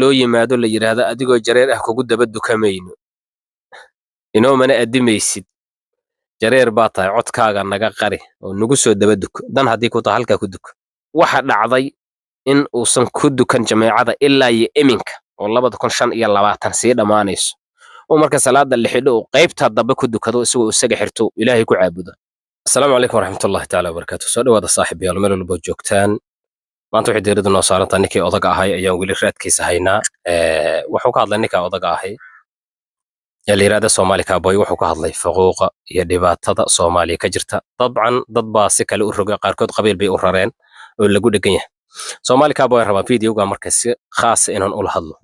Loo yimaado la yidhaahdo adigoo jareer ah kugu daba dukamayno, inoomana addimaysid, jareer baa tahay, codkaaga naga qari oo nagu soo daba duko. Dan haddii ku tahay halkaa ku duko. Waxa dhacday in uusan ku dukan jameecada ilaa iyo iminka oo 2025 sii dhammaanayso, oo marka salaada la xidho uu qaybta dambe ku dukado, isagoo isaga xirto, Ilaahay ku caabudo. Asalaamu calaykum waraxmatullahi tacaala wabarakaatu. Soo dhawaada, saaxiibayaal, meel walbo joogtaan. Maanta waxay diiradda noo saarantaa ninkii odaga ahay ayaan weli raadkiisa haynaa. Wuxuu ka hadlay ninka odaga ahay ee la yidhahda Somali Cowboy. Wuxuu ka hadlay fuquuqa iyo dhibaatada Soomaaliya ka jirta. Dabcan dad baa si kale u rogay, qaarkood qabiil bay u rareen oo lagu dhegan yahay. Somali Cowboy rabaa videoga marka si khaasa inaan ula hadlo,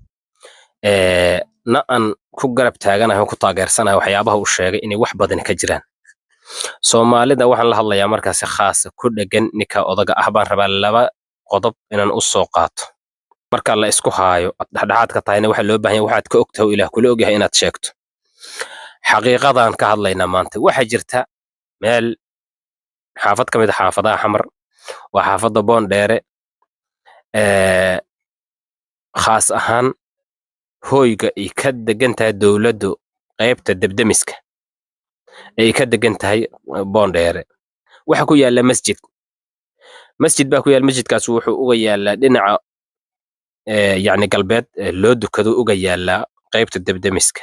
na aan ku garab taaganahay oo ku taageersanahay waxyaabaha uu sheegay inay wax badan ka jiraan. Soomaalida waxaan la hadlayaa markaa si khaasa ku dhegan ninka odaga ah baan rabaa laba qodob inaan u soo qaato. Marka la isku haayo, aad dhexdhexaadka tahayna, waxaa loo baahan yahay waxaad ka ogtahay oo Ilaah kula ogyahay inaad sheegto. Xaqiiqadaan ka hadlaynaa maanta. Waxaa jirta meel xaafad ka mid a xaafadaha Xamar, waa xaafadda Boondheere, khaas ahaan hoyga ay ka degan tahay dowladdu, qaybta debdemiska ay ka degan tahay Boondheere, waxa ku yaalla masjid. Masjid baa ku yaalla. Masjidkaas wuxuu uga yaallaa dhinaca yacni galbeed ee loo dukado, uga yaallaa qaybta debdemiska.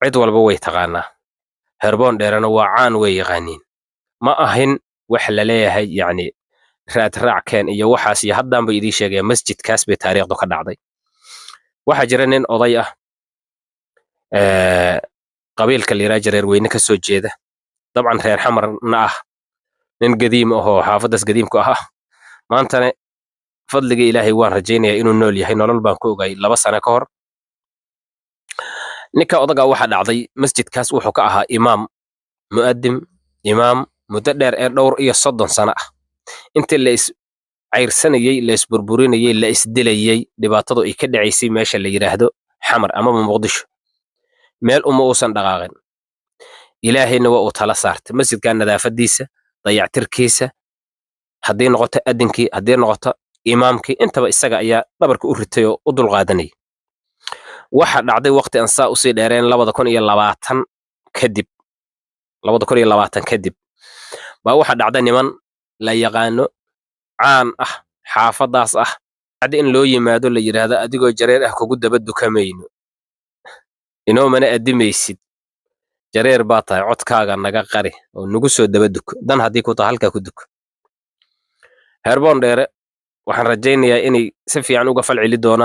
Cid walba way taqaanaa, reer Boondheerena waa caan, way yaqaaniin. Ma ahin wax la leeyahay yacni raad raackeen iyo waxaas iyo haddaan ba idiin sheegaya. Masjidkaas bay taariikhdu ka dhacday. Waxaa jira nin oday ah, qabiilka la yidhaha Jareer Weyne ka soo jeeda, dabcan reer Xamarna ah, nin gadiim ahoo xaafaddaas gadiimku ah. Maantana fadliga Ilaahay waan rajaynayaa inuu nool yahay, nolol baan ku ogay 2 sano ka hor. Ninka odaga waxaa dhacday masjidkaas wuxuu ka ahaa imaam, mu'adim, imaam muddo dheer ee dhowr iyo 30 sano ah. Intii la is cayrsanayey, la isburburinayey, la isdilayey, dhibaatadu ay ka dhacaysay meesha la yidhaahdo Xamar amaba Muqdisho, meel uma uusan dhaqaaqin. Ilaahayna waa uu tala saartay. Masjidka nadaafadiisa, dayactirkiisa, haddii noqoto adinkii, haddii noqoto imaamkii, intaba isaga ayaa dhabarka u ritay oo u dulqaadanayay. Waxa dhacday waqti aan saa usii dheereen, 2020 kadib, 2020 kadib baa waxa dhacday niman la yaqaano, caan ah, xaafadaas ah, dhacday in loo yimaado, la yidhaahdo adigoo jareer ah kugu daba dukamayno, inoomana addimaysid, jareer baa tahay, codkaaga naga qari oo nagu soo daba duko. Dan haddii ku tahay halkaa ku duko. Reer Boondheere waxaan rajaynayaa inay si fiican uga falceli doonaan.